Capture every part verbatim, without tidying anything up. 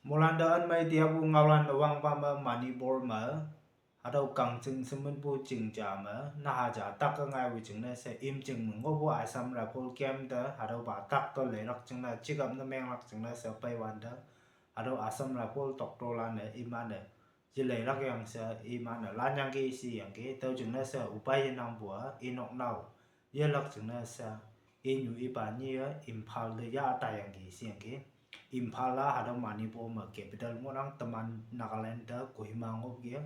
Moilan te anmei tiapu ngaolan te wangpa me Manipur me, hatüo kangching seminpu chingja me naha ja tak-e ngaipu jingne she imching me ngohpu Assam Rifle camp te hatüopa tak te leilak jingne check up ne menglak jingne she peiwante, hatüo Assam Rifle doctor lan-e iman-e yeleilak yang she iman-e lanyangki sheyangki. Tüo jingne she upai yenangpu-a inok nao yelak jingne she inyu ipa nyi-e Imphal te yah taiyangki sheyangki. Imphal-a hatüo Manipur me capital ngohnang, teman Nagaland te Kohima ngohki-a.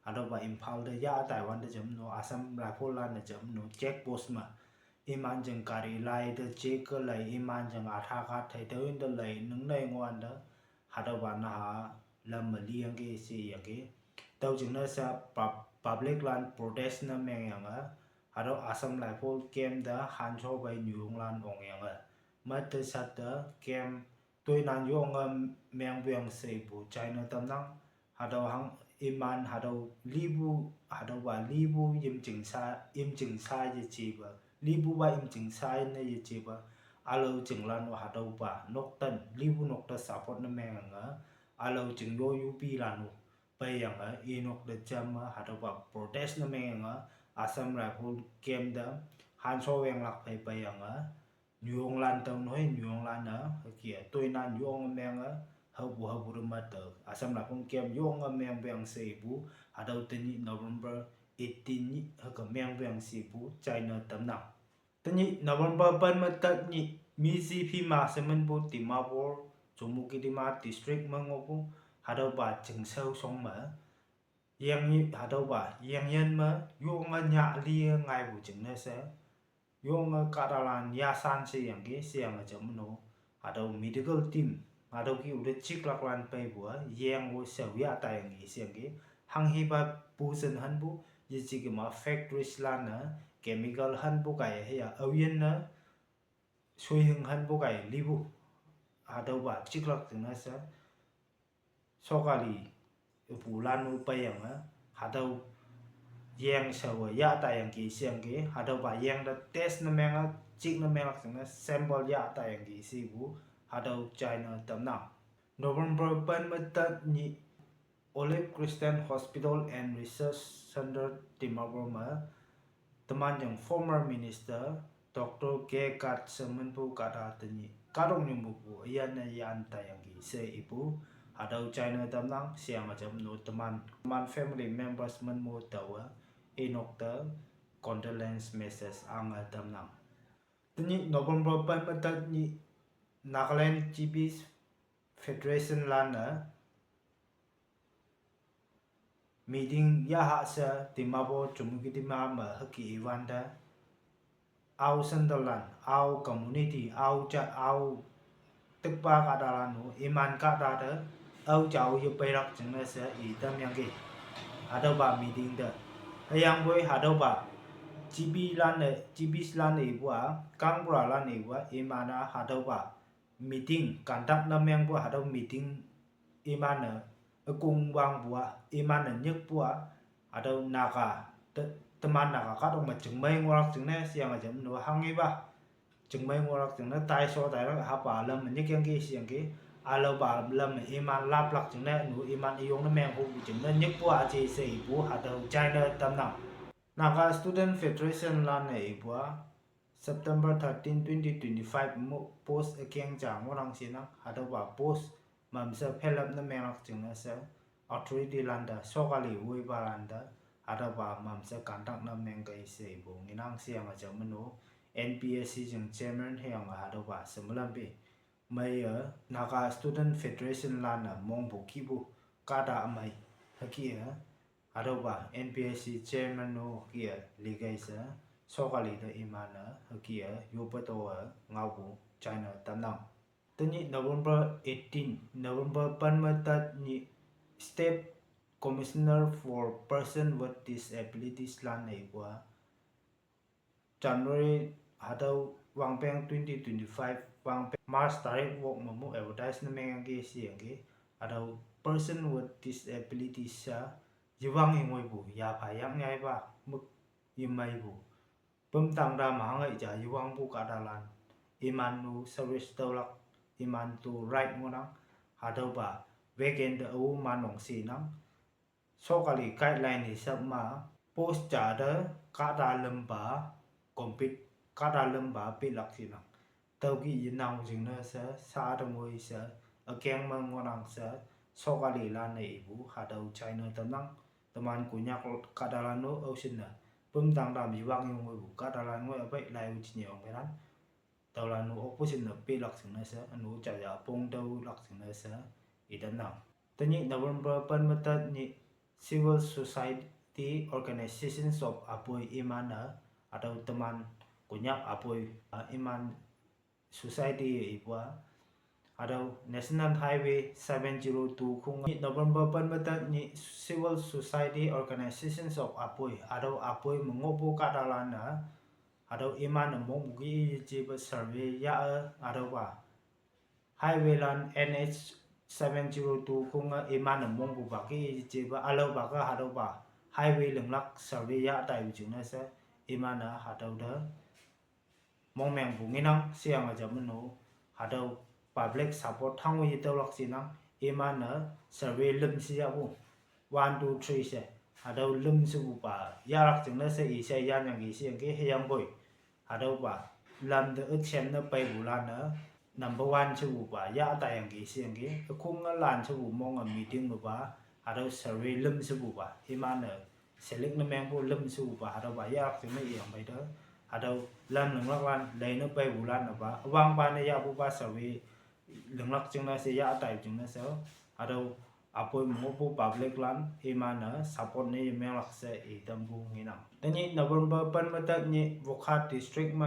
Hatüopa Imphal te yah taiwante jamno Assam Rifle lan-e jamno check post me iman jing gari lai te check ke lei, iman jing Aadhaar card hei tüo yin te lei ningnei ngohwante, hatüopa naha lam me liyangki sheyangki. Tüo jingne she pub-, public lan protest ne mengyange, hatüo Assam Rifle camp te hansho pei nyuyonglan ongyange, mette shat te camp toinan yonge mengpu yang she ipu china tamnang. Hatüo hang iman hatüo lipu, hatüopa lipu yimching sa, yimching sa yejepa, lipupa yimching sa ne yejepa, ülao chinglan-o hatüopa nokten lipu nok te support ne mengyange, ülao ching yo yupilan-o peiyange inok te jam me hatüopa protest ne mengyange, Assam Rifle camp te hansho wenglak phei peiyange, nyuyonglan tao noi, nyuyonglan-e hüke-a toinan yonge menge, haopu haopu te mette Assam Rifle camp yonge mengpu yang she ipu, hatüo tenyih November eighteen nyih hüke mengpu yang she ipu china tamnang. Tenyih November pen me tat nyih, Medziphema she minpu Dimapur, Chümoukedima district me ngohpu, hatüopa chingshao shong me, yeng hatüopa yengyin me yonge nyah li ngaipu jingne she, yonge kahtalan yashan sheyangki sheyange jamno, hatüo medical team, hatüo kih-u te chiklaklan peipu-a yeng-o shao yah taiyangki sheyangki. Hanghipa poison hanpu, yeje kema factories lan-e chemical hanpu kaiye hüya aoyin ne shoihing hanpu kaiye lipu, hatüopa chiklak jingne she, sokali ipulan-o peiyange, hatüo yeng shao-e yah taiyangki sheyangki. Hatüopa yeng te test ne menge, chik ne menglak jingne sample yah taiyangki shepu, hatüo china tamnang. November pen me tat nyih, Olive Christian Hospital and Research Center Dimapur me, teman jing former minister Doctor K Kat she minpu kahta tenyih kahtoknyupupu üyan-e yan taiyangki she ipu, hatüo china tamnang sheyange jamno teman, teman family members minpu taowe inok te condolence message ange tamnang. Tenyih November pen me tat nyih, Nagaland G Bs Federation lan-e meeting yaha she Dimapur Chümoukedima me hüke iwante, ao centerlan, ao community, ao ja, ao tükpa kahtalan-o iman kahta te ao jao yepeilak jingne she itamyangki, hatüopa meeting te. Hüyangpoi hatüopa G B lan-e, G Bs lan-e ipu-a, gaonbura lan-e ipu-a iman-a hatüopa meeting conduct ne mengpu hatüo meeting iman-e ükong wangpu-a, iman-e nyikpu-a, hatüo Naga te, teman Naga kahtok me chingmei ngohlak jingne sheyange jamno hanghipa chingmei ngohlak jingne taisho tailak hapa lam me nyikyangki sheyangki. Ülaopa lam me iman laplak jingne nu iman üyong ne mengpu jingne nyikpu-a je she ipu hatüo china tamnang. Naga Student Federation lan-e ipu-a, September thirteen, twenty twenty-five mo post ükeng ja ngohnang shenang, hatüopa post mamshe fill up ne menglak jingne she authority lan te, sokali woipalan te, hatüopa mamshe conduct ne mengkei she ipu ngenang sheyange jamno, N P S C jing chairman hüyange hatüopa shemelam pe meiye Naga Student Federation lan-e mongpu kihpu kahta ümei hüke-e, hatüopa N P S C chairman-o hüke-e likei she, sokali te iman-e hüke-e yope to-e ngaopu china tamnang. Tenyih November eighteen, November pen me tat nyih, State Commissioner for Person with Disabilities lan-e ipu-a, January hatüo wangpeng twenty twenty-five wangpeng March tarik wok me mo advertise ne mengyangki sheyangki, hatüo person with disabilities sha yewang yengoipu, yapha yaknyaipa, mük yemeipu, pümtang ta me hangei ja yewangpu kahtalan, iman-o service tüolak, iman-o right ngohnang, hatüopa weekend te au manong sinang. Sokali guideline hisap ma post ja te kahta lampa compete, kahta lampa pehlak sinang. Tüoki yenang jingne she, sa te ngoi she, ükeng me ngohnang she, sokali lan-e ipu, hatüo china tamnang, teman Konyak kahtalan-o aoshinne, pümtang tam yewang yong ngoipu kahtalan ngoi apei lai-o jinye ongpeilan. Tüolan-o opposition ne pehlak jingne she, ünu jaya pong tüolak jingne she, itamnang. Tenyih November pen me tet nyih Civil Society Organizations of Aboi iman-e, hatüo teman Konyak Aboi, a, iman society ipu-a, hatüo National Highway seven zero two khong nyih November pen me tet nyih Civil Society Organizations of Aboi, hatüo Aboi me ngohpu kahtalan-e, hatüo iman-e mongpu ki yejepe survey yah-e, hatüopa highway lan N H seven zero two khong-e iman-e mongpupa ki yejepe ülaopa ke hatüopa highway linglak survey yah taipu jingne she, iman-e hatüo te mongmengpu ngenang sheyange ja meno, hatüo public support hango yetüolak shinang, iman-e survey lüm she yahpu, one, two, three she, hatüo lüm shepupa yahlak jingne she i she yanyangki sheyangki hüyangpoi, hatüopa lam te üchem ne peipulan-e number one shepupa yah taiyangki sheyangki, ükhong-e lan shepu monge meeting mepa, hatüo survey lüm shepupa iman-e select ne mengpu lüm shepupa hatüopa yahlak jingne iyangpei te, hatüo lam linglaklan leine peipulan-e pa üwangpa ne yahpupa survey linglak jingne she yah tai jingne she, hatüo Aboi me ngohpu public lan iman-e support ne yemenglak she itampu ngenang. Tenyih November pen me tet nyih Wokha district me,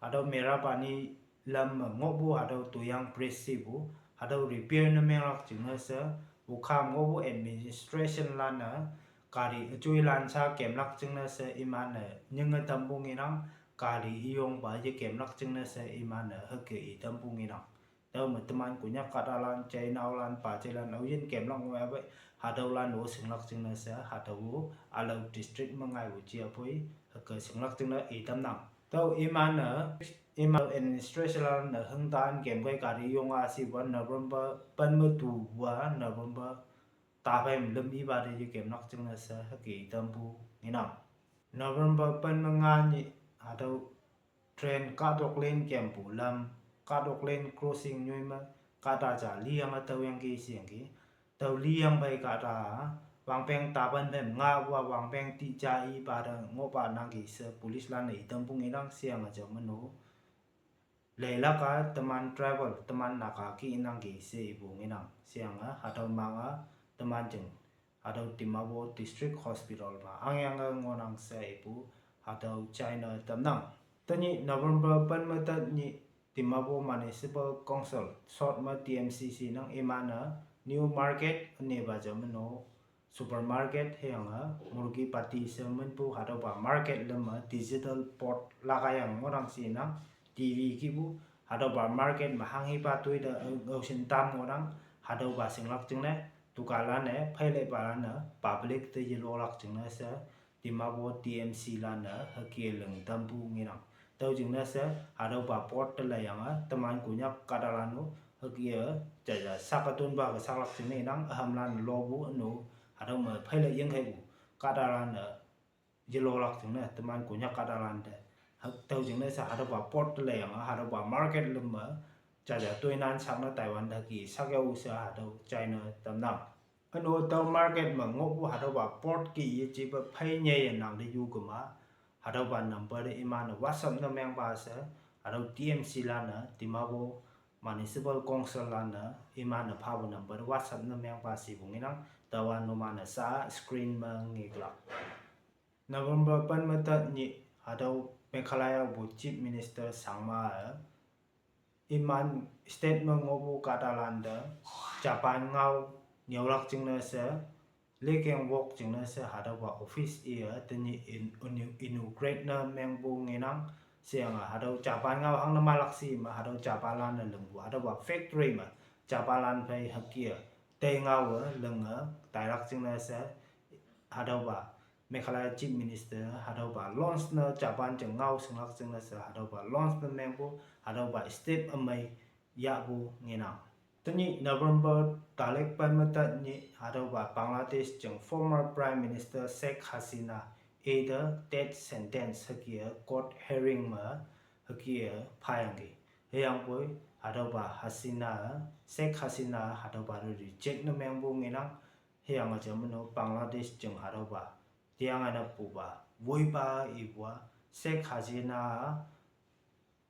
hatüo Merapani lam me ngohpu hatüo Toyang Bridge shepu, hatüo repair ne menglak jingne she, Wokha me ngohpu administration lan-e, gari üjoilan sha kemlak jingne she iman-e nyinge tampu ngenang, gari üyongpa yekemlak jingne she iman-e hüke itampu ngenang. Tüome teman Konyak kahtalan, Chinaolan, pa jelan aoyin kemlak ngoiya pei, hatüolan-o shinglak jingne she, hatüo ülao district me ngaipu jiapoi, hüke shinglak jingne itamnang. Tüo iman-e, iman administration lan-e hüngtan kemkei gari yong-a shipu-a November pen me tupu-a November taphei me lüm ipa te yekemlak jingne she hüke itampu ngenang. November pen me nga nyih hatüo train kahtok len kempu lam, kahtok len crossing nyoi me, kahta ja liyange tüoyangki sheyangki, tüo liyang phei kahta, wangpeng tapan phem ngapu-a wangpeng tija ipa te ngohpa nangki she police lan-e itampu ngenang sheyange ja meno. Leilak-a teman tribal, teman Naga ki nangki she ipu ngenang sheyange hatüo manga teman jing, hatüo Dimapur District Hospital ma angyange ngohnang she ipu, hatüo china tamnang. Tenyih November pen me tet nyih Dimapur Municipal Council, short me T M C C nang iman-e New Market ünepa ja meno supermarket hüyange murgi patty she minpu hatüopa market lüm me digital board lakayange ngohnang shinang, T V kipu, hatüopa market me hanghipa toi te, aoshin tam ngohnang, hatüopa shinglak jingne, dukanlan-e, pheileipalan-e, public te yelolak jingne she, Dimapur T M C lan-e hüke ling tampu ngenang. Tüo jingne she, hatüopa board te leiyange, teman Konyak kahtalan-o, hüke-e, jaja sakatonpa ke saklak jingne nang, ühamlan lopu üno, hatüo me pheilei yengkheipu, kahtalan-e, yelolak jingne, teman Konyak kahtalan te. Hak tüo jingne she hatüopa board te leiyange, hatüopa market lüm me, jaja toinan sakne taiwante ki sakyao she hatüo china tamnang. Üno tüo market me ngohpu hatüopa board ki yejepe phei nyeye nang te yu kema, hatüopa number te iman-e WhatsApp ne mengpa she, hatüo T M C lan-e, Dimapur Municipal Council lan-e, iman-e phapu number te WhatsApp ne mengpa shepu ngenang, taowa numan-e sa screen me ngeklak. November pen me tet nyih, hatüo Meghalaya pu Chief Minister Sangma-e, iman state me ngohpu kahtalan te, Japan ngao nyüolak jingne she, lekeng wok jingne she hatüopa office iye tenyih in-, inu-, inaugurate ne mengpu ngenang, sheyange hatüo Japan ngao hangne malak shi me hatüo Japanlan-e lingpu, hatüopa factory me, Japanlan phei hüke-e, tei ngaowe linge, tailak jingne she, hatüopa, Meghalaya Chief Minister, hatüopa launch ne Japan jing ngao shinglak jingne she, hatüopa launch ne mengpu, hatüopa step ümei yahpu ngenang. Tenyih November tarik pen me tet nyih hatüopa Bangladesh jing former Prime Minister Sheikh Hasina ite death sentence hüke court hearing me hüke phayangki. Hüyangpoi hatüopa Hasina, Sheikh Hasina hatüopa te reject ne mengpu ngenang. Hüyange ja meno Bangladesh jing hatüopa tiange ne pupa woipa ipu-a Sheikh Hasina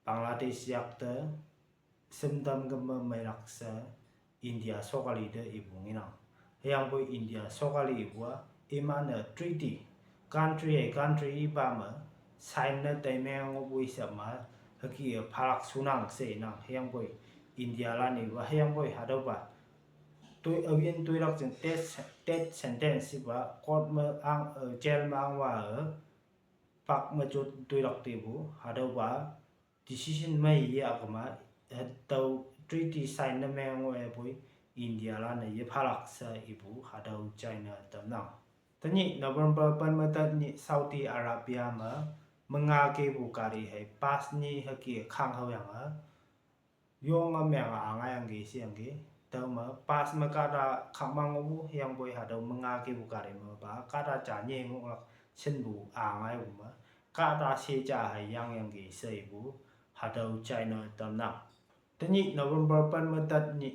Bangladesh yakte shimtam keme meilak she India sokali te ipu ngenang. Hüyangpoi India sokali ipu-a iman-e treaty, country-e country ipa me sign ne taimeng ngohpu i sha ma hüke-e phalak shunang she inang. Hüyangpoi India lan ipu-a hüyangpoi hatüopa toi aoyin toilak jing death, death sentence ipa court me ang, eh, jail me angwa-e pak me jot toilak tepu hatüopa decision mei yah kema, hatüo treaty sign ne meng ngohyangpoi India lan-e yephalak she ipu hatüo china tamnang. Tenyih November pen me tet nyih Saudi Arabia me menga kepu gari hei bus nyi hüke khang haoyange yonge menge angaiyangki sheyangki. Tüome bus me kahta khangmang ngohpu hüyangpoi hatüo menga kepu gari mepa kahta ja nyi ngohlak shinpu angaipu me kahta she ja hei yangyangki she ipu hatüo china tamnang. Tenyih November pen me tet nyih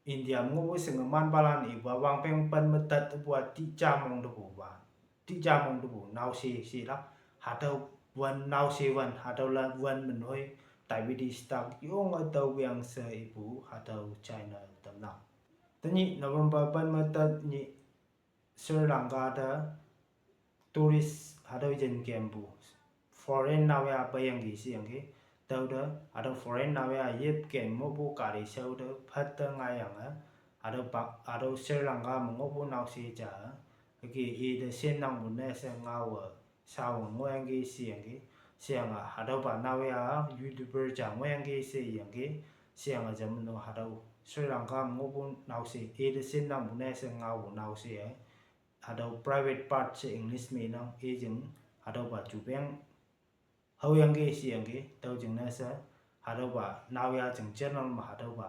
India me ngohpu shinge manpalan ipu-a wangpeng pen me tet pu-a tija mong tepupa, tija mong tepu naoshe shelak, hatüo wan naoshe wan, hatüo la wan menoi diabetes tak yonge tüoyang she ipu hatüo china tamnang. Tenyih November pen me tet nyih Sri Lanka te tourist hatüo yin kempu foreign naoya peiyangki sheyangki. Tüote hatüo foreign naoya yip kem mopu gari shao te phet te ngaiyange, hatüo pa, hatüo Sri Lanka me ngohpu naoshe ja hüke ite shinnangpu ne she ngaowe shao ngohyangki sheyangki. Sheyange hatüopa naoya YouTuber ja ngohyangki sheyangki. Sheyange ja meno hatüo Sri Lanka me ngohpu naoshe ite shinnangpu ne she ngaopu naoshe-e hatüo private part she English me nang ijing hatüopa jupeng haoyangki sheyangki. Tüo jingne she hatüopa naoya jing channel me hatüopa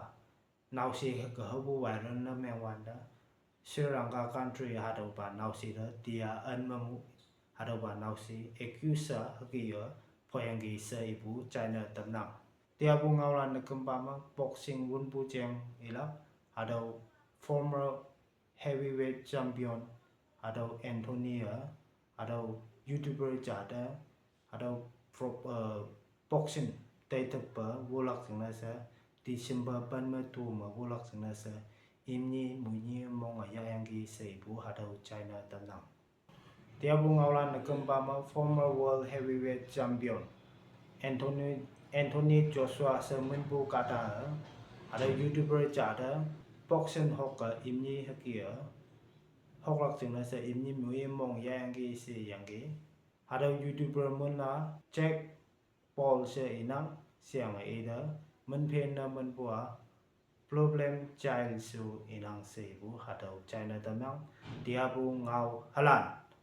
naoshe hüke haopu viral ne mengwante Sri Lanka country hatüopa naoshe te tia ün mepu hatüopa naoshe accuse hüke yo phoyangki she ipu china tamnang. Tiapu ngaolan ne kümpa me boxing wünpu jeng ilak, hatüo former heavyweight champion hatüo Anthony-e hatüo YouTuber ja te hatüo pro-, eh, boxing teiteppe wolak jingne she December pen me tu me wolak jingne she imni muini monge yahyangki she ipu hatüo china tamnang. Tiapu ngaolan ne kümpa me former world heavyweight champion Anthony, Anthony Joshua she minpu kahta-e hatüo YouTuber ja te boxing hokke imni hüke-e hoklak jingne she imni mui mong yahyangki sheyangki. Hatüo YouTuber min-a Jake Paul she inang. Sheyange ite minphen ne minpu-a Problem Child she inang she ipu hatüo china tamnang. Tiapu ngao halan.